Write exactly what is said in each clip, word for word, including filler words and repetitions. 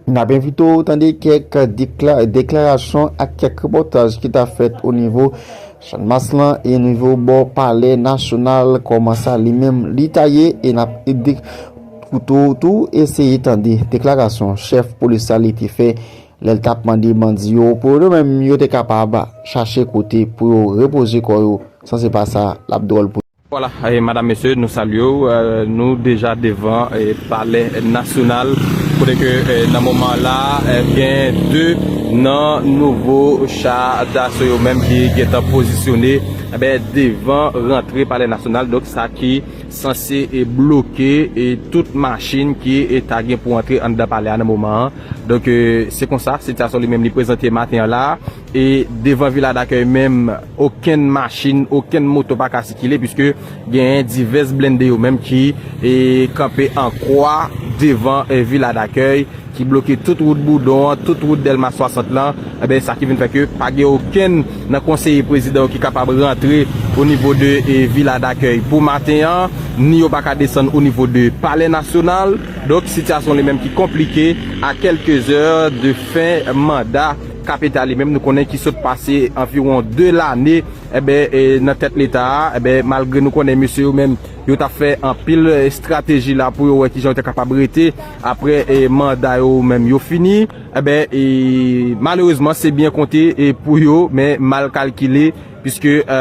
N ap envite w tande kèk dekla- deklarasyon ak kèk repòtaj ki ta fèt o nivo Channmas lan e nivo bò Palè Nasyonal. Kòman sa li menm li ta ye, e n ap ede kouto tou eseye tande deklarasyon chèf polis la li te fè lè l t ap mande bandi yo pou yo menm yo te kapab chache kote pou yo repoze kò yo. San se pa sa, l ap dwòl pou Vwala, e, madanm, mesye, nou salye w. E, nou deja devan, e, Palè Nasyonal, kote ke, e, nan moman la, e, gen de nan nouvo cha daso yo menm ki gentan pozisyone, enben, devan rantre Palè Nasyonal. Donk, sa ki sanse, e, bloke, e, tout machin ki, e, ta gen pou antre anndan palè a nan moman an. Donk, e, se konsa sitiyasyon li menm li prezante maten an la. E devan Vila Dakèy menm, okenn machin, okenn moto pa ka sikile, piske genyen divès blende yo menm ki, e, kanpe an kwa devan, e, Vila Dakèy, ki bloke tout wout Boudon an, tout wout Dèlma swasant lan. Enben, sa ki vin fè ke pa gen okenn nan konseye prezidan yo ki kapab rantre o nivo de, e, Vila Dakèy pou maten an, ni yo pa ka desann o nivo de Palè Nasyonal. Donk, sitiyasyon li menm ki konplike a kèlke zè de fen manda kapital li menm, nou konnen ki sot pase anviwon de lane, enben, e, nan tèt Leta a, enben, malgre nou konnen mesye yo menm, yo t ap fè anpil, e, estrateji la pou yo wè kijan yo te kapab rete apre, e, manda yo menm yo fini, enben, e, malerezman, se byen konte, e, pou yo, men mal kalkile, piske, e,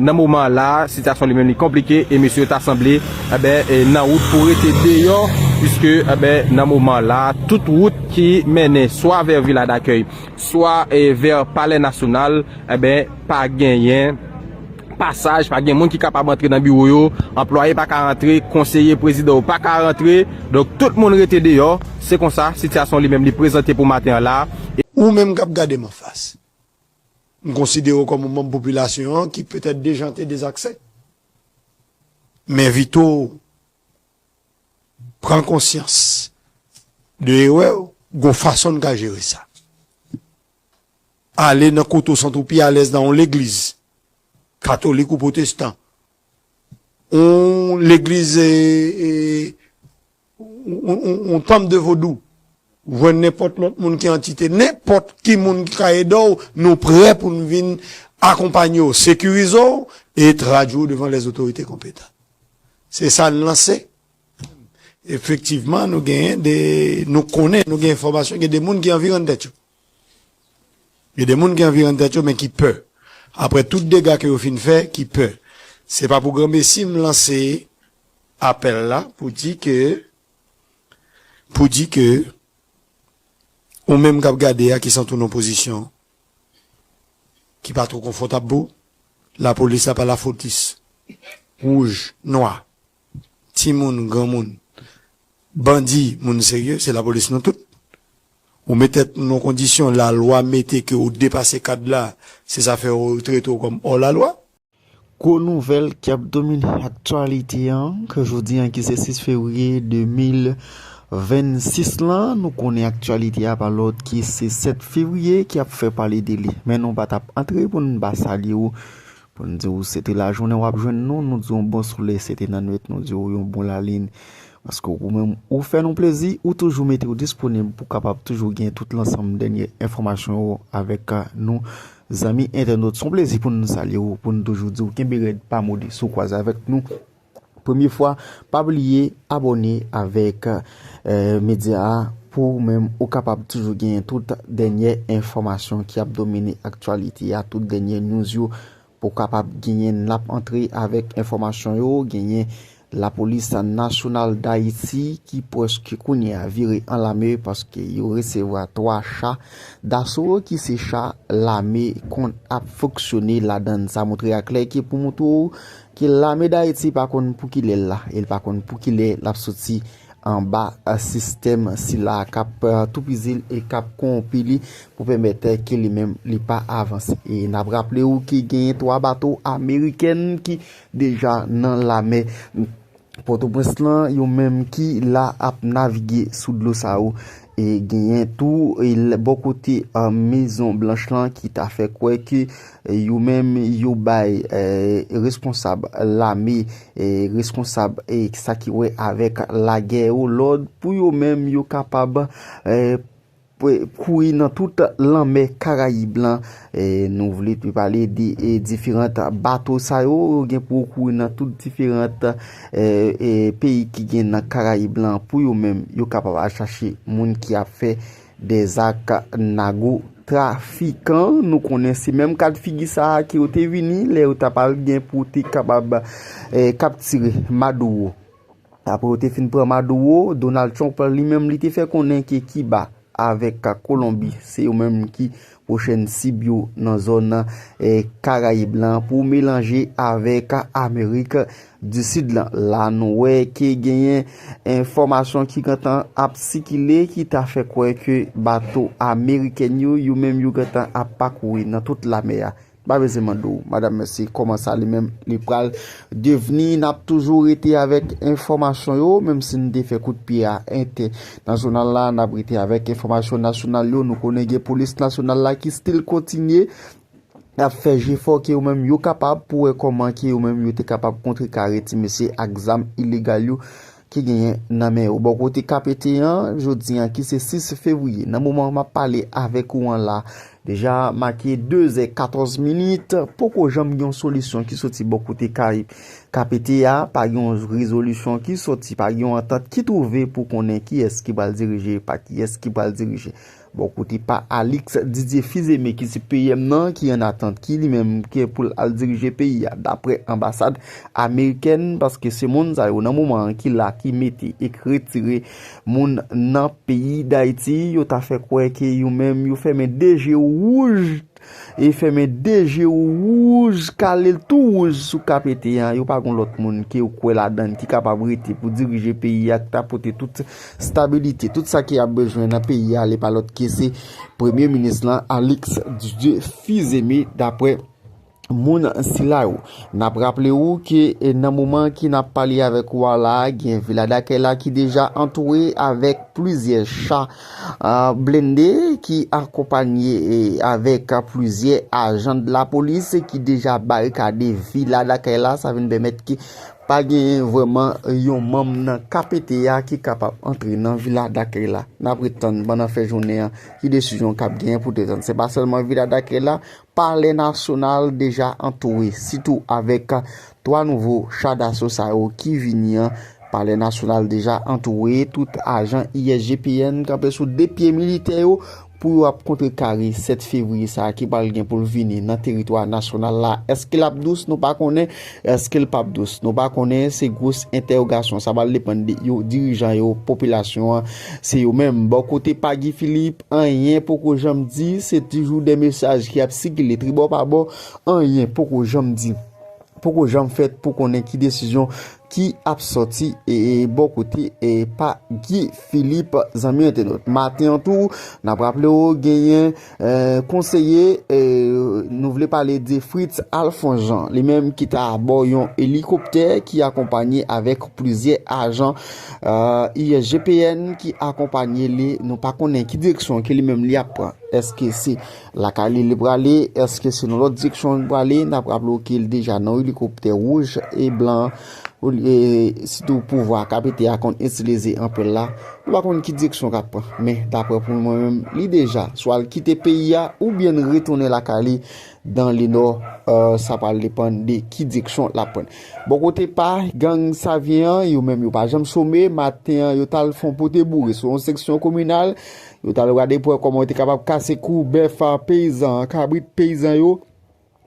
nan moman la, sitiyasyon li menm li konplike, e mesye yo ta sanble, enben, e, nan wout pou rete deyò, piske, enben, nan moman la, tout wout ki mennen swa vè Vila Dakèy, swa, e, vè Palè Nasyonal, enben, pa genyen pasaj, pa gen moun ki kapab antre nan biwo yo, anplwaye pa ka rantre, konseye prezidan yo pa ka rantre, donk tout moun rete deyò. Se konsa sitiyasyon li menm li prezante pou maten an la. Ou menm k ap gade m anfas, m konsidere w kòm yon manm popilasyon an ki petèt deja te dezaksè. M envite w pran konsyans de erè w, gon fason n ka jere sa. Ale nan kote w santi w pi alèz nan yon legliz, katolik ou pwotestan, yon legliz, e, e, yon, yon, yon tanp de vodou, jwenn nenpòt lòt moun ki antite, nenpòt ki moun ki ka ede w, nou prè pou n vin akonpanye w, sekirize w e tradui w devan lèzotorite konpetan. Se sa n lanse. Efektivman, nou genyen de, nou konnen, nou gen enfòmasyon, gen de moun ki anvi rann tèt yo. Gen de moun ki anvi rann tèt yo, men ki pè. Apre tout dega ke yo fin fè, ki pè. Se pa pou granmesi m lanse apèl la pou di ke, pou di ke ou menm k ap gade a ki santi w nan pozisyon ki pa twò konfòtab pou ou, lapolis la pa lafotis. Wouj, nwa, timoun, granmoun, bandi, moun serye, se lapolis nou tout. Ou met tèt nou nan kondisyon lalwa mete ke ou depase kad la, se sa fè yo trete w kòm hors la loi. Gwo nouvèl k ap domine aktyalite an, ke jodi an ki se sis fevriye de mil vennsis lan, nou konnen aktyalite a pa lòt ki se sèt fevriye ki ap fè pale de li. Men nou pa t ap antre pou n pa salye w, pou n di w se te lajounen w ap jwenn nou, nou di w bonsou lè se te nan nwit, nou di w yon bon lalin. Paske ou menm, ou fè nou plezi, ou toujou mete w disponib pou kapab toujou gen tout lansanm dènye enfòmasyon yo avèk, a, nou, zanmi entènot. Se yon plezi pou n salye w, pou n toujou di w kenbe rèd, pa moli si w kwaze avèk nou. Premye fwa, pa bliye abòne avèk, e, medya a pou ou menm ou kapab toujou genyen tout dènye enfòmasyon ki ap domine aktyalite a, tout dènye news yo pou w kapab genyen n ap antre avèk enfòmasyon yo, genyen Lapolis Nasyonal Dayiti ki prèske kounye a vire an lame paske yo resevwa twa cha daso ki se cha lame konn ap fonksyone ladan l. Sa montre aklè ke pou montre w ke lame Dayiti pa konn pou kilè l la, e l pa konn pou kilè l ap soti anba, a, sistèm sila k ap, a, toupizi l e k ap kowonpi li pou pèmèt ke li menm li pa avanse. E n ap raple w ke genyen twa bato ameriken ki deja nan lamè Pòtoprens lan, yo menm ki la ap navige sou dlo sa yo. E genyen tou e l- bò kote a Mezon Blanch lan ki ta fè kwè ke e, yo menm yo bay e, responsab lame, e, responsab e, sa ki wè avèk lagè yo lòd pou yo menm yo kapab e, kouri nan tout lanmè Karayib lan. E, nou vle pale de e, diferan bato sa yo, yo gen pou kouri nan tout diferan e, e, peyi ki gen nan Karayib lan pou yo menm yo kapab al chache moun ki ap fè de zak nago trafikan. Nou konnen se menm kad figi sa a ke yo te vini lè yo t ap al gen pou te kapab e, kaptire Maduro. Apre yo te fin pran Maduro, Donald Trump li menm li te fè konnen ke Kiba avèk Kolonbi se yo menm ki pwochèn sib yo nan zòn e, Karayib lan pou melanje avèk Amerik di Sid lan. La nou wè ke genyen enfòmasyon ki gentan ap sikile ki ta fè kwè ke bato amerikèn yo, yo menm yo gentan ap pakouri nan tout lamè a. Pa bezwen mande w, madanm, mesye, kòman sa li menm li pral devni. N ap toujou rete avèk enfòmasyon yo, menm si n te fè kout pye a entènasyonal la, n ap rete avèk enfòmasyon nasyonal yo. Nou konnen gen polis nasyonal la ki still kontinye ap fè jefò ke yo menm yo kapab pou wè kòman ke yo menm yo te kapab kontrekare ti mesye ak zam ilegal yo ki genyen nan men yo. Bò kote K P T an, jodi an ki se sis fevriye, nan moman m ap pale avèk ou an la, deja make de zè katòz minit, poko janm gen yon solisyon ki soti bò kote K P T a, pa gen yon rezolisyon ki soti, pa gen yon antant ki twouve pou konnen kiyès ki pral dirije, pa kiyès ki pral dirije. Bò kote pa Alix Didier Fils-Aimé ki se P M nan, ki an atant, ki li menm ki pou l al dirije peyi a, daprè anbasad amerikèn, paske se moun sa yo nan moman an ki la, ki mete e ki retire moun nan peyi Dayiti, yo ta fè kwè ke yo menm yo fèmen de je yo wouj, e fèmen de je yo wouj, kale l tou wouj sou K P T an, yo pa gon lòt moun ke yo kwè ladan l ki kapab rete pou dirije peyi a, ki ta pote tout stabilite, tout sa ke y ap bezwen nan peyi a, li pa lòt ke se premye minis lan, Alix Didier Fils-Aimé, daprè moun sila yo. N ap raple ou ke e, nan moman ke n ap pale avèk ou a la, gen Vila Dakèy la ki deja antoure avèk plizyè cha a, blende ki akonpanye e, avèk plizyè ajan de lapolis ki deja barikade Vila Dakèy la. Sa vin pèmèt ke pa genyen vrèman yon manm nan K P T a ki kapab antre nan Vila Dakèy la. N ap ret tann pandan fen jounen an ki desizyon k ap genyen pou te tann. Se pa sèlman Vila Dakèy la, Palè Nasyonal deja antoure, sitou avèk twa nouvo cha daso sa yo ki vini an. Palè Nasyonal deja antoure, tout ajan I S G P N kanpe sou de pye militè yo pou yo ap kontrekare sèt fevriye sa a ki pral gen pou l vini nan teritwa nasyonal la. Èske l ap dous? Nou pa konnen. Èske l p ap dous? Nou pa konnen. Se gwos entèwogasyon. Sa pral depann de yo, dirijan yo, popilasyon an. Se yo menm. Bò kote pa Guy Philippe, anyen poko janm di. Se toujou de mesaj ki ap sikile tribò pa bò. Anyen poko janm di. Poko janm fèt pou konnen ki desizyon ki ap sòti e, e, bò kote e, pa Guy Philippe, zanmi entènot. Maten an tou, n ap raple w, genyen e, konseye, e, nou vle pale de Fritz Alphonse Jean, li menm ki ta abò yon elikoptè ki akonpanye avèk plizyè ajan e, I S G P N ki akonpanye li. Nou pa konnen ki direksyon ke li menm li ap pran. Èske se lakay li li prale? Èske se nan lòt direksyon li prale? N ap raple w ke l deja nan elikoptè wouj e blan, e, sitou pouvwa K P T a konn itilize anpil la. Nou pa konn ki direksyon k ap pran, men daprè pou mwen menm, li deja swa l kite peyi a oubyen l retounen lakay li dan le nò. E, sa pral depann de ki direksyon l ap pran. Bò kote pa gang Savyen an, yo menm yo pa janm chome. Maten an, yo t al fè yon pote boure sou yon seksyon kominal. Yo t al gade pou wè kòman yo te kapab kase kou bèf a peyizan an, kabrit peyizan yo,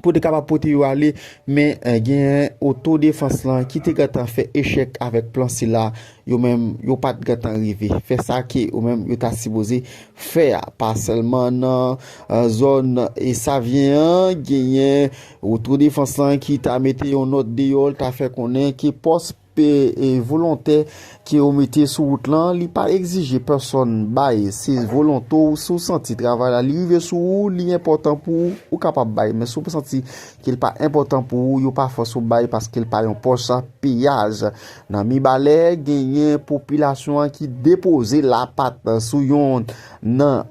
pou te kapab pote yo ale, men e, genyen otodefans lan ki te gentan fè echèk avèk plan sila. Yo menm, yo pa t gentan rive fè sa ke yo menm yo ta sipoze fè a. Pa sèlman nan e, zòn e, Savyen an, genyen otodefans lan ki ta mete yon nòt deyò, l ta fè konnen ke pòs e, e volontè ke yo mete sou wout lan, li pa egzije pèsonn bay. Se volonte w, si w santi travay la, li rive sou ou, li enpòtan pou ou, ou kapab bay. Men si w santi ke l pa enpòtan pou ou, yo pa fòse w bay paske l pa yon pòs peyaj. Nan Mibalè, genyen popilasyon an ki depoze lapat sou yon nan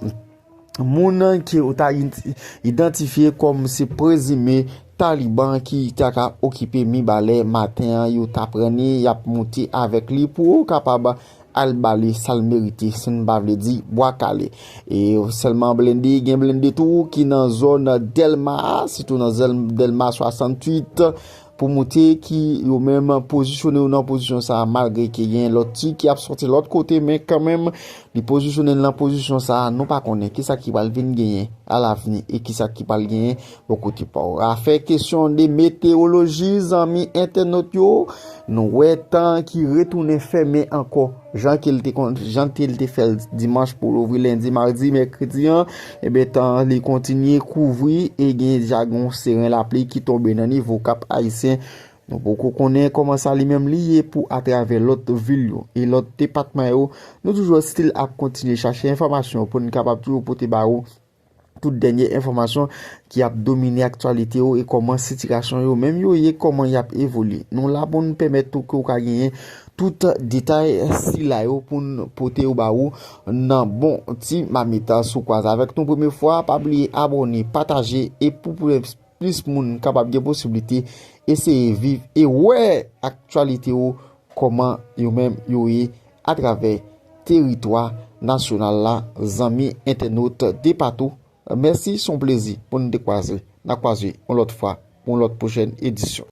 moun ke yo ta idantifye kòm se prezime taliban ki ta ka okipe Mibalè maten an, yo t aprann li, y ap moute avèk li pou yo kapab al ba li sa l merite, si n pa vle di bwa kale. E sèlman blende, gen blende tou ki nan zòn Dèlma a, sitou nan zòn Dèlma swasanntuit, pou moute ki yo menm pozisyone yo nan pozisyon sa a, malgre ke gen lòt tir ki ap sòti lòt kote, men kanmenm, li pozisyone l nan pozisyon sa a, nou pa konnen kisa ki pral vin genyen alavni e kisa ki pral genyen bò kote pa w. Afè kesyon de metewoloji, zanmi entènot yo, nou wè tan ki retounen fèmen ankò. Jan ke l te kon, jan ke l te fè l dimanch pou louvri lendi, madi, mèkredi an, ebyen tan an li kontinye kouvri e gen deja gen yon seren lapli ki tonbe nan nivo Kap Ayisyen. Nou poko konnen kòman sa li menm li ye pou atravè lòt vil yo e lòt depatman yo. Nou toujou still ap kontinye chache enfòmasyon pou n kapab toujou pote ba ou tout dènye enfòmasyon ki ap domine aktyalite yo e kòman sitiyasyon yo menm yo ye, kòman y ap evolye. Nou la pou n pèmèt ou ke w ka genyen tout detay sila yo pou n pote yo ba ou nan bon ti mamit sou kwaz avèk nou premye fwa. Pa bliye abòne, pataje e pou plis moun kapab gen posiblite eseye viv e wè aktyalite yo kòman yo menm yo ye atravè teritwa nasyonal la, zanmi entènot de patou. Mèsi, se yon plezi pou n te kwaze. N a kwaze yon lòt fwa pou yon lòt pwochèn edisyon.